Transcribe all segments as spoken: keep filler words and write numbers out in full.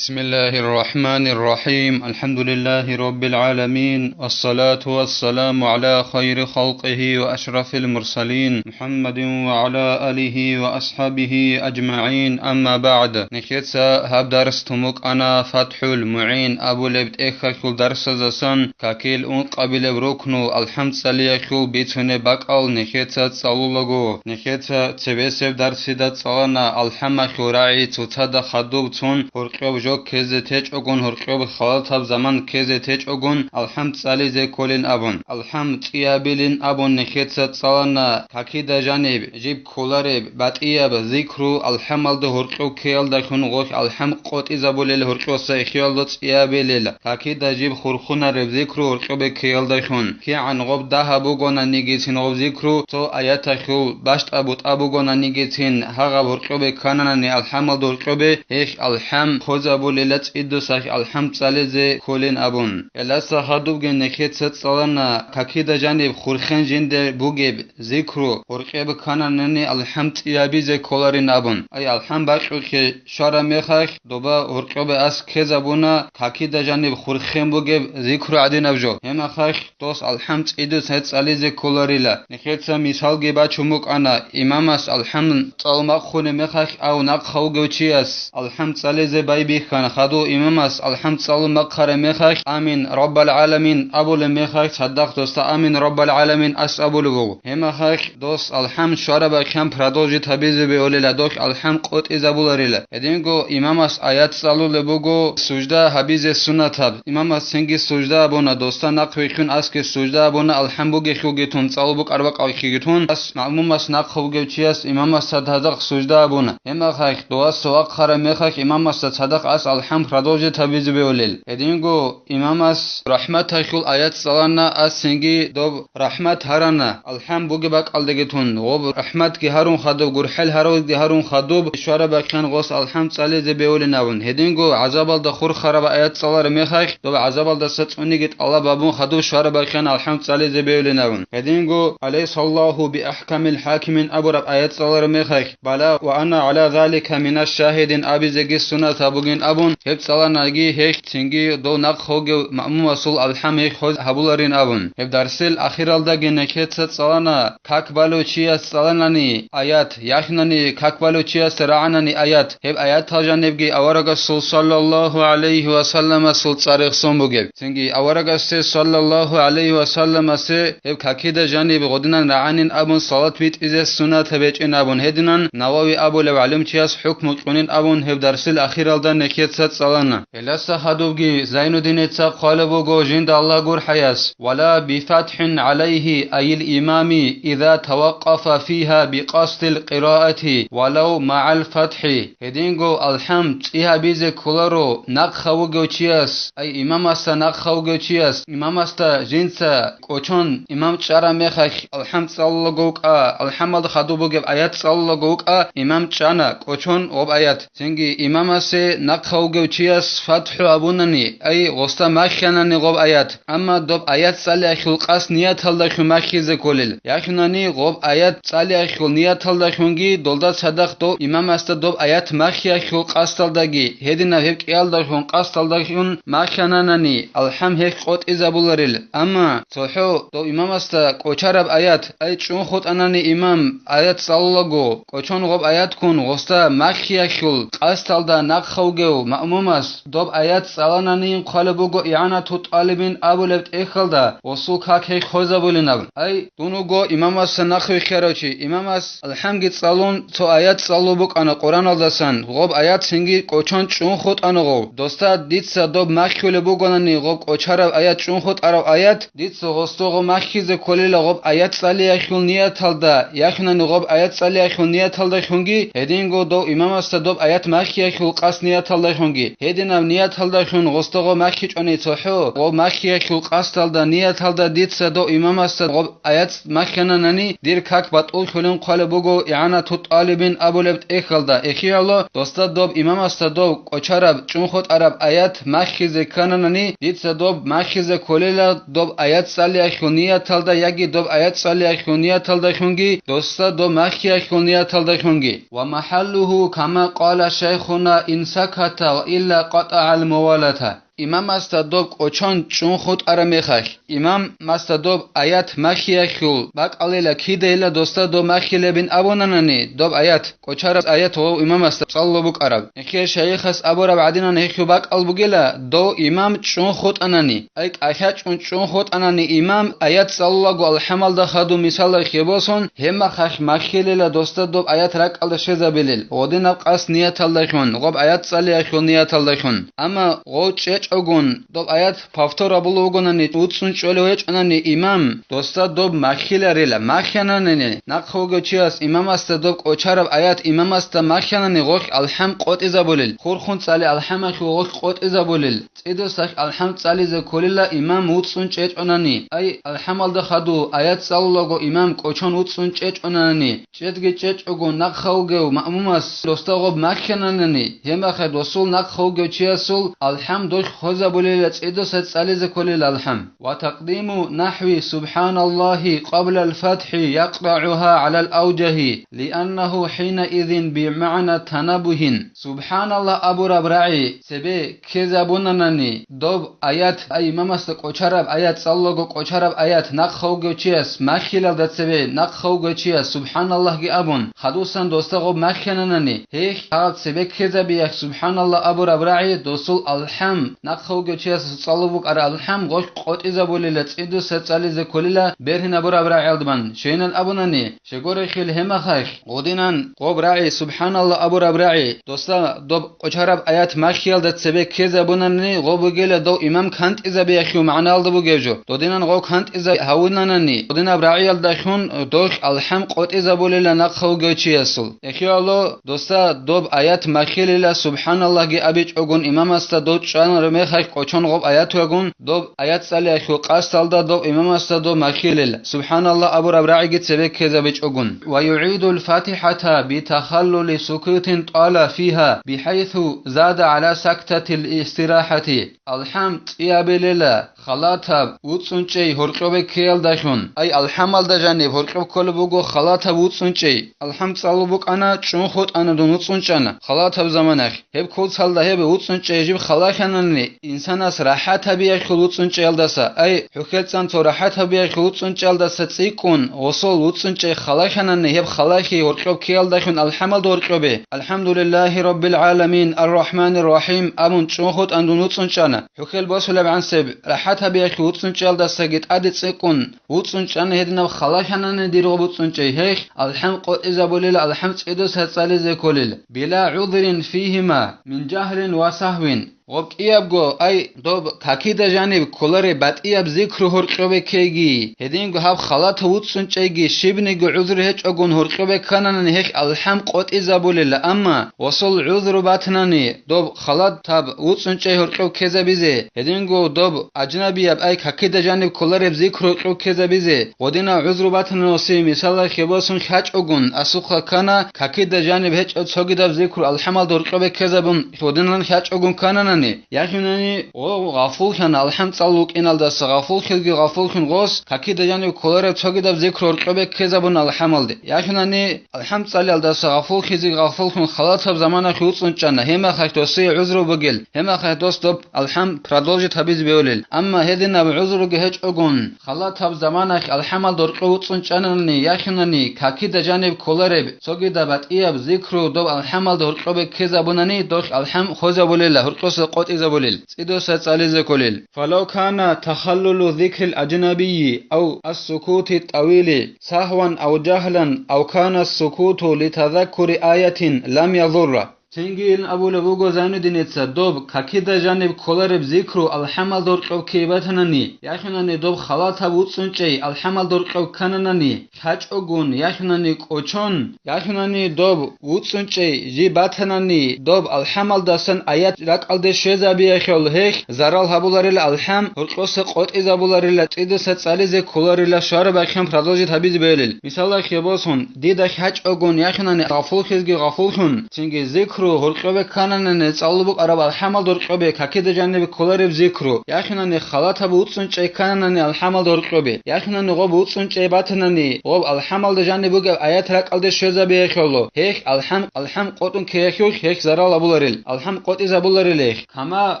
بسم الله الرحمن الرحيم. الحمد لله رب العالمين. والصلاة والسلام على خير خلقه وأشرف المرسلين محمد وعلى آله وأصحابه أجمعين. أما بعد. Нехеца гьаб дарс тумукъана ФатхӀул МугӀин абулеб тӀехьалъул дарсазасан какил ункъабилеб рукну алхӀам цӀалиялъул бицунеб бакӀал нехеца цӀалулаго. Нехеца цебесеб дарсида цӀалана алхӀамалъул рагӀи цоцазда хадуб цун гьоркьоб жо ккезе течӀогун, гьоркьоб халатаб заман ккезе течӀогун алхӀам цӀализе кколин абун. АлхӀам цӀиябилин абун нехеца цӀалана какида жаниб, жиб кколареб батӀияб зикру алхӀамалда гьоркьоб ккеялдалъун гъолъ алхӀам къотӀизабулел гьоркьоса эхиялда цӀиябилел. Какида жиб хурхунареб зикру гьоркьобе ккеялдалъун. КигӀан гъоб дагьаб бугонанигицин гъоб зикру, цо аяталъул бащтӀа-бутӀа бугонанигицин, гьагъаб гьоркьобе ккананани алхӀамалда гьоркьобе, гьелъ алхӀам хозабулела цӀидусалъ алхӀам цӀализе кколин абун. Гьеласа хадубги нехеца цӀалана какида жаниб хурхен жинде бугеб зикру гьоркьобе ккананани алхӀам цӀиябизе кколарин абун. Ай алхӀам бакьулъе щвараб мехалъ, доба гьоркьобе ас ккезабуна какида жаниб хурхен бугеб зикру гӀадинаб жо. Гьемахалъ дос алхӀам цӀидус гьез цӀализе кколарила. Нехеца мисалги бачун букӀана, имамас алхӀам цӀалун бахъунеб мехалъ ав нахъа вугев чияс алхӀам цӀализе байбихьана, хадув имамас алхӀам цӀалун бахъараб мехалъ, «Амин, Раббал гӀаламин» абулеб мехалъ, цадахъ досда «Амин, Раббал гӀаламин» ас абулеб буго. Гьемахалъ дос алхӀам щварабахъян продолжить гьабизе бегьулила, дос алхӀам къотӀизабуларила. Гьединго имамас аят цӀалулеб буго сужда гьабизе суннатаб. Имамас цинги сужда абуна, досда нахъ вихьун асги сужда абуна, алхӀам бугелъулги тун, цӀалул букӀараб бакӀалъиги тун, ас маъмумас нахъа вугев чияс имамасда цадахъ сужда абуна. Гьемахалъ, дос вахъараб мехалъ имамасда цадахъ ас алхӀам продолжить гьабизе бегьулел. Гьединго имамас рахӀматалъул аят цӀалана, ас цинги доб рахӀмат гьарана, алхӀам бугеб бакӀалдаги тун, гъоб рахӀматги гьарун хадуб, гурхӀел гьарулги гьарун хадуб, щварабахъян гъос алхӀам цӀализе бегьулин абун. Гьединго гӀазабалда хурхараб аят цӀалараб мехалъ, доб гӀазабалдаса цӀуниги тӀалаб гьабун хадуб щварабахъян алхӀам цӀализе бегьулин абун. Гьединго «Алайсаллагьу биахӀкамил хӀакимин» абураб аят цӀалараб мехалъ, «Бала ва ана гӀала залика минаш шагьидин» абизеги суннат гьабугин абун, гьеб цӀаланаги гьелъ цинги дов нахъ вугев маъмумасул алхӀам гьелъ хоз гьабуларин абун. Гьеб дарсил ахиралдаги нехеца цӀалана, как балев чияс цӀаланани аят, яхинани как балев чияс рагӀанани аят, гьеб аятал жанибги аварагасул саллаллагьу гӀалайгьи ва салламасул цӀар рехсон бугеб. Цинги аварагасде саллаллагьу гӀалайгьи ва салламасе гьеб какида жаниб гъодинан рагӀанин абун салат битӀизе суннатаб гьечӀин абун гьединан Навави абулев гӀалимчияс хӀукму кьунин абун гьеб дарсил ахиралда нехеца цӀалана. Гьеласа хадубги Зайнуддинеца хъвалеб буго жинда Аллагь гурхӀаяс: «Ва ла бифатхӀин гӀалайгьи, айил имами, иза таваккъафа фигьа бикъасдил къираати, валав магӀал фатхӀи». Гьединго алхӀам цӀи гьабизе кколаро нахъа вугев чияс, ай имамасда нахъа вугев чияс, имамасда жинца кӀочон имам чӀараб мехалъ алхӀам цӀалулаго вукӀа, алхӀамалда хадуб бугеб аят цӀалулаго вукӀа, имам чӀана кӀочон гъоб аят. Цинги имамасе нахъа вугев чияс фатхӀу абунани, ай гъосда махьанани гъоб аят. Амма доб аят цӀалиялъул къасд нияталдалъун махьизе кколел. Яхинани гъоб аят цӀалиялъул нияталдалъунги долда цадахъ дов имамасда доб аят махьиялъул къасдалдаги, гьединаб гьеб кӀиялдалъун къасдалдалъун махьананани, алхӀам гьелъ къотӀизабуларел. Амма цохӀо дов имамасда кӀочараб аят, ай чӀун хутӀанани имам аят цӀалулаго, кӀочон гъоб аят ккун гъосда махьиялъул къасдалда нахъа вугев маъмумас доб аят цӀалананин хъвалеб буго игӀанату тӀалибин абулеб тӀехьалда гъосул как гьей хозабулинаб. Ай, дун вуго имамасда нахъ вихьарав чи, имамас алхӀамги цӀалун цо аят цӀалул букӀана Къуръаналдасан, гъоб аят цинги кӀочон чӀун хутӀана гъов. Досда дица доб махьулеб бугонани гъоб кӀочараб аят, чӀун хутӀараб аят, дица гъосда гъоб махьизе кколила гъоб аят цӀалиялъул нияталда, яхинани гъоб аят цӀалиялъул нияталдалъунги, гьединго дов имамасда доб аят махьиялъул къасд нияталдалъунги. Гьединаб нияталдалъун гъосда гъоб махьичӀони цохӀо, гъоб махьиялъул къасдалда, нияталда дица дов имамасда гъоб аят махьананани, дир как батӀуллъулин хъвалеб буго игӀанату тӀалибин абулеб тӀехьалда. Эхиялъ досда доб имамасда доб кӀочараб, чӀун хутӀараб аят махьизе ккананани, дица доб махьизе кколила доб аят цӀалиялъул нияталда яги доб аят цӀалиялъул нияталдалъунги, досда доб махьиялъул нияталдалъунги. Ва махӀаллугьу, кама къала шайхуна, ин саката ва илла къатагӀал мувалата. Имамасда доб кӀочон чӀун хутӀараб мехалъ, имамасда доб аят махьиялъул бакӀалила кидайила досда доб махьилебин абунанани, доб аят, кӀочараб аят гъов имамасда цӀалулеб букӀараб. Нехие шайихас абураб гӀадинан гьелъул бакӀал бугила, дов имам чӀун хутӀанани, ай кӀалъачӀун чӀун хутӀанани имам аят цӀалулаго алхӀамалда хадуб мисалалъе босун, гьеб мехалъ махьилила досда доб аят ракӀалда щвезабилел, гъодинаб къасд нияталдалъун, гъоб аят цӀалиялъул нияталдалъун. Амма гъов чӀечӀогун, доб аят повтор гьабулев вугонани, вуцӀцӀун чӀолев гьечӀонани имам, досда доб махьиларила, махьананани, нахъа вугев чияс имамасда доб кӀочараб аят имамасда махьанани гъолъ алхӀам къотӀизабулел, хурхун цӀали алхӀамалъул гъолъ къотӀизабулел, цӀидасалъ алхӀам цӀализе кколила имам вуцӀцӀун чӀечӀонани, ай, алхӀамалда хадув аят цӀалулаго имам кӀочон вуцӀцӀун чӀечӀонани, чӀедги чӀечӀого нахъа вугев маъмумас досда гъоб махьананани, гьеб мехалъ досул нахъа вугев чиясул алхӀам дохь хвезабулила цӀидаса цӀализе кколила алхӀам. Ва такъдиму нахӀви «Субханаллагьи» къаблал фатхӀи якътагӀугьа гӀалал авжагьи, лианнагьу хӀинаизин бимагӀна танаббугьин. «Субханаллагь» абураб рагӀи цебе ккезабунанани, доб аят, ай имамасда кӀочараб аят, цӀалулаго кӀочараб аят нахъа вугев чияс, махьилалда цебе нахъа вугев чияс «Субханаллагьги» абун, хадусан досда гъоб махьананани, гьелъ гьаб цебе ккезабиялъ «Субханаллагь» абураб рагӀи досул алхӀам, нахъа вугев чияс цӀалулеб букӀараб алхӀам гъолъ къотӀизабулила, цӀидаса цӀализе кколила бергьинабураб рагӀиялда бан, щайинал абунани, щегорехил гьеб мехалъ, гъодинан гъоб рагӀи, «Субханаллагь» абураб рагӀи, досда доб кӀочараб аят махьиялда цебе ккезабунани, гъоб бугила дов имам кантӀизабиялъул магӀналда бугев жо. Додинан гъов кантӀизаб гьавунанани, гъодинаб рагӀиялдалъун дохь алхӀам къотӀизабулила нахъа вугев чиясул. Эхияло, досда доб аят махьилила «Субханаллагьги» абичӀогун имамасда дов чӀванараб мехалъ кӀочон гъоб аят вагун, доб аят цӀалиялъул къасдалда доб имамасда доб махьилила «Субханаллагь» абураб рагӀиги цебе ккезабичӀогун. Ва югӀидул фатихӀата битахаллули сукутин тӀала фигьа, бихӀайсу зада гӀала сактатил истирахӀати. АлхӀам цӀиябилела халатаб вуцӀцӀун чӀей гьоркьобе ккеялдалъун. Ай, алхӀамалда жаниб гьоркьоб кколеб буго халатаб вуцӀцӀун чӀей. АлхӀам цӀалул букӀана, чӀун хутӀана дун вуцӀцӀун чӀана халатаб заманалъ. Гьеб куцалда гьеб вуцӀцӀун чӀей жиб халахьанани, инсанас рахӀат гьабиялъул вуцӀцӀун чӀеялдаса, ай, хӀухьел цӀан цо рахӀат гьабиялъул вуцӀцӀун чӀеялдаса цӀикӀкӀун, гъосол вуцӀцӀун чӀей халахьанани, гьеб халахьи гьоркьоб ккеялдалъун алхӀамалда гьоркьобе, «АлхӀамдулиллагьи раббил гӀаламин, ар-рахӀманир рахӀим» абун чӀун хутӀан дун вуцӀцӀун чӀана. ХӀухьел босулеб гӀансеб, рахӀат гьабиялъул вуцӀцӀун чӀеялдасаги тӀаде цӀикӀкӀун, вуцӀцӀун чӀана гьединаб халахьанани дир гъоб вуцӀцӀун чӀей, гьелъ алхӀам къотӀизабулел, алхӀам цӀидаса цӀализе кколел. Била гӀузрин фигьима, мин жагьлин ва сагьвин. Гъоб кӀиябго, ай, доб какида жаниб кколареб батӀияб зикру гьоркьобе ккейги, гьединго гьаб халатаб вуцӀцӀун чӀейги, щибниги гӀузру гьечӀогун гьоркьобе ккананани гьелъ алхӀам къотӀизабулела, амма гъосул гӀузру батанани, доб халатаб вуцӀцӀун чӀей гьоркьоб ккезабизе, гьединго доб ажнабияб, ай, какида жаниб кколареб зикру гьоркьоб ккезабизе, гъодинав гӀузру батанани гъосие, мисалалъе босун, хьачӀогун, асухъа ккана, какида жаниб гьечӀеб цогидаб зикру алхӀамалда гьоркьобе ккезабун, гъодинан хьачӀогун ккананани, яхӀунани гъо гъафуллъана алхӀам цӀалул вукӀиналдаса, гъафуллъиги гъафуллъун гъос, какида жаниб кколареб цогидаб зикру гьоркьобе ккезабун алхӀамалде. ЯхӀунани алхӀам цӀалиялдаса гъафуллъизе гъафуллъун халатаб заманалъ вуцӀцӀун чӀана, гьеб мехалъ досие гӀузру бугел, гьеб мехалъ дос доб алхӀам продолжить гьабизе бегьулел. Амма гьединаб гӀузруги гьечӀогун, халатаб заманалъ алхӀамалда гьоркьоб вуцӀцӀун чӀанани, яхӀунани, какида жаниб кколареб цогидаб батӀияб зикру доб алхӀамалда гьоркьобе ккезабунани, дохь алхӀам хвезабулела, гьоркьоса къотӀизабулел, цӀидаса цӀализе кколел. Фалав кана тахаллулу зикрил ажнабийи ав ас-сукути тӀавили сагьван ав жагьлан ав кана ас-сукуту литазаккури аятин лам язурра. Цинги илан абулеб буго Зайнуддиница, доб какида жаниб кколареб зикру алхӀамалда гьоркьоб ккей батанани, яхӀунани доб халатаб вуцӀцӀун чӀей алхӀамалда гьоркьоб ккананани, хьачӀогун, яхӀунани кӀочон, яхӀунани доб вуцӀцӀун чӀей жиб батанани, доб алхӀамалдасан аят ракӀалде щвезабиялъул гьелъ зарал гьабуларила алхӀам, гьоркьоса къотӀизабуларила, цӀидаса цӀализе кколарила, щвараб ахӀам продолжить гьабизе бегьулел. Мисалалъе босун, дида хьачӀогун, яхӀунани гъафуллъизги гъафуллъун, цинги зикру гьоркьобе ккананани, цӀалулеб букӀараб алхӀамалда гьоркьобе какида жанибе кколареб зикру, яхинани халатаб вуцӀцӀун чӀей ккананани алхӀамалда гьоркьобе, яхинани гъоб вуцӀцӀун чӀей батанани, гъоб алхӀамалда жаниб бугеб аят ракӀалде щвезабиялъул, гьелъ алхӀам, алхӀам къотӀун ккеялъулъ гьелъ зарал абуларил, алхӀам къотӀизабуларил гьелъ. Кама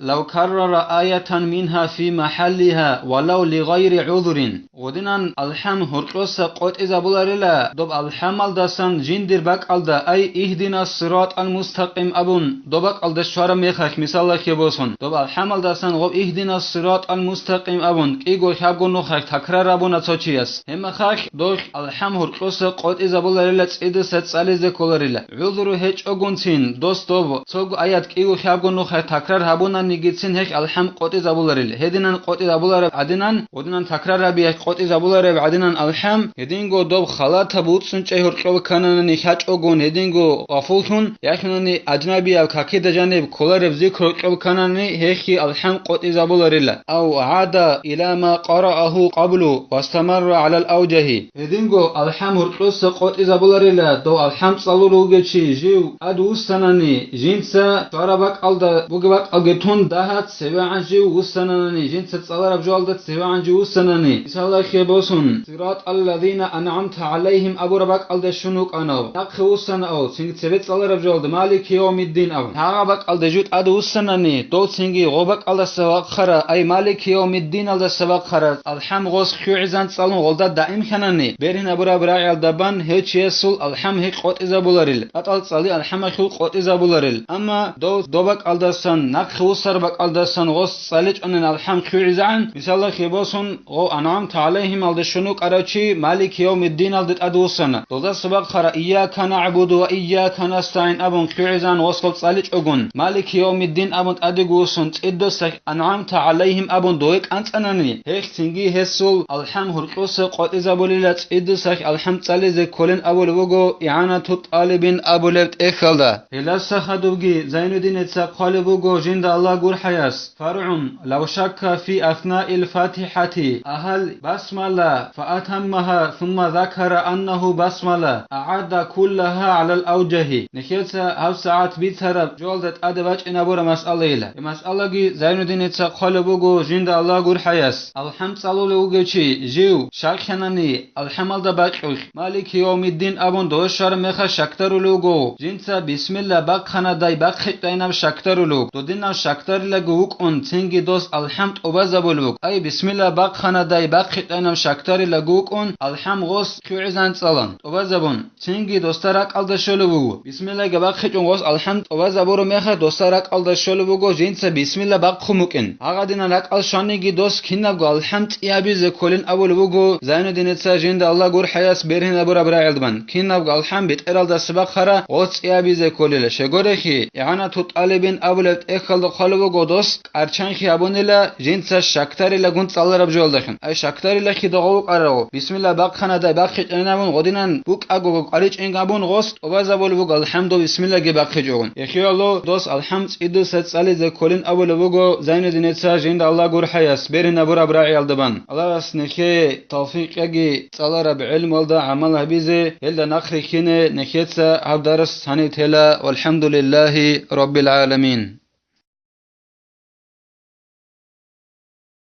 лав каррара аятан мингьа фи махӀаллигьа валав лигъайри гӀузрин. Гъодинан алхӀам гьоркьоса къотӀизабуларила доб алхӀамалдасан жиндир бакӀалда, ай, «Игьдинас сиратӀал мустакъим» абун, доб бакӀалда щвараб мехалъ мисалалъе босун, доб алхӀамалдасан гъоб «Игьдинас сиратӀал мустакъим» абун, кӀиго-лъабго нухалъ такрар абуна цо чияс. Гьеб мехалъ дол алхӀам гьоркьоса къотӀизабуларила, цӀидаса цӀализе кколарила. ГӀузру гьечӀогунцин, дос доб цого аят кӀиго-лъабго нухалъ такрар гьабунанигицин гьелъ алхӀам къотӀизабуларила. Гьединан къотӀизабулареб гӀадинан, гъодинан такрар гьабиялъ къотӀизабулареб гӀадинан алхӀам, гьединго доб халатаб вуцӀцӀун чӀей гьоркьоб ккананани лъачӀогун, гьединго гъафуллъун, яхинани ажнабияб какида жаниб кколареб зикру гьоркьоб кканани, гьелъги алхӀам къотӀизабуларила. Ав гӀада иля ма къарааху къаблу вастамарра гӀалал авжагьи. Гьединго алхӀам гьоркьоса къотӀизабуларила, дов алхӀам цӀалулев вугев чи жив тӀад вуссанани, жинца щвараб бакӀалда бугеб бакӀалги тун дагьа цевегӀан жив вуссанани, жинца цӀалараб жоялда цевегӀан жив вуссанани, мисалалъе босун, «Сираталлазина ан'амта гӀалайгьим» абураб бакӀалда щун вукӀанав, нахъе вуссана ав, цинги цебе цӀалараб жоялда, «Малики явмиддин» абун. Гьагъа бакӀалда жив тӀад вуссанани, дов цинги гъо бакӀалдаса вахъара, ай, «Малики явмиддиналдаса» вахъара, алхӀам гъос хьугӀизан цӀалун гъолда даимлъанани, бергьинабураб рагӀиялда бан гьев чиясул алхӀам гьикъ къотӀизабуларил, тӀатӀал цӀали алхӀамалъул къотӀизабуларил. Амма дов доб бакӀалдасан, нахъе вуссар бакӀалдасан гъос цӀаличӀонин алхӀам хьугӀизегӀан, мисалалъе босун, гъов «Ан'амта гӀалайгьим»алда щун вукӀарав чи «Малики явмиддин»алда тӀад вуссана. Долдаса бахъара «Ийяка нагӀбуду ва ийяка настагӀин» абун хьугӀизан гъос гъоб цӀаличӀогун, «Малики явмиддин» абун тӀадеги вуссун, цӀидасалъ «Ан'амта гӀалайгьим» абун дове кӀанцӀанани, гьелъ цинги гьесул алхӀам гьоркьоса къотӀизабулила, цӀидасалъ алхӀам цӀализе кколин абулеб буго ИгӀанату ТӀалибин абулеб тӀехьалда. Гьелдаса хадубги Зайнуддиница хъвалеб буго, жинда Аллагь гурхӀаяс, фаргӀун, лав шакка фи аснаил фатихӀати, агьал басмала, фаатаммагьа, сумма закара аннагьу басмала, агӀадда куллагьа гӀалал авжагьи. Нехеца гьабсагӀат бицараб жоялда тӀаде бачӀинабура масъалайила. Гьеб масъалаги Зайнуддиница хъвалеб буго, жинда Аллагь гурхӀаяс. АлхӀам цӀалулев вугев чи, жив, шакхӀанани, алхӀамалда бакьулъ, «Малики явмиддин» абун дов щвараб мехалъ щакдарулев вуго, жинца бисмилла бахъанадай бахъичӀайнаб щакдарулев вуго. Додинав щакдарилаго вукӀун, цинги дос алхӀам тӀубазабулев вуго. Ай, бисмилла бахъанадай бахъичӀайнаб щакдарилаго вукӀун, алхӀам гъос хьугӀизан цӀалан, тӀубазабун, цинги досда ракӀалда щолев вуго. Бисмиллаги бахъичӀун гъос алхӀам тӀубазабураб мехалъ досда ракӀалда щолеб буго жинца бисмилла бахъун букӀин. Гьагъадинан ракӀал щваниги дос кинабго алхӀам цӀи гьабизе кколин абулеб буго Зайнуддиница, жинда Аллагь гурхӀаяс бергьинабураб рагӀилда бан. Кинабго алхӀам бетӀералдаса бахъара гъос цӀи гьабизе кколила. Щегорехи, ИгӀанату ТӀалибин абулеб тӀехьалда хъвалеб буго дос, кӀарчанхъи гьабунила, жинца щакдарилагун цӀалараб жоялдахъин. Ай щакдарилахъе дагъа вукӀарав, бисмилла бахъанадай бахъичӀайнабун гъодинан букӀаго къваричӀин гьабун гъос тӀубазабулеб буго алхӀамдул бисмиллаги бахъичӀогун. Эхиялъул дос алхӀам цӀидаса цӀализе кколин абулеб буго Зайнуддиница, жинда Аллагь гурхӀаяс бергьинабураб рагӀиялда бан. Аллагьас нехее тавфикъ кьеги цӀалараб гӀелмуялда гӀамал гьабизе, гьелда нахърилълъине нехеца гьаб дарс гьанив тела. ВалхӀамдулиллагьи раббил гӀаламин.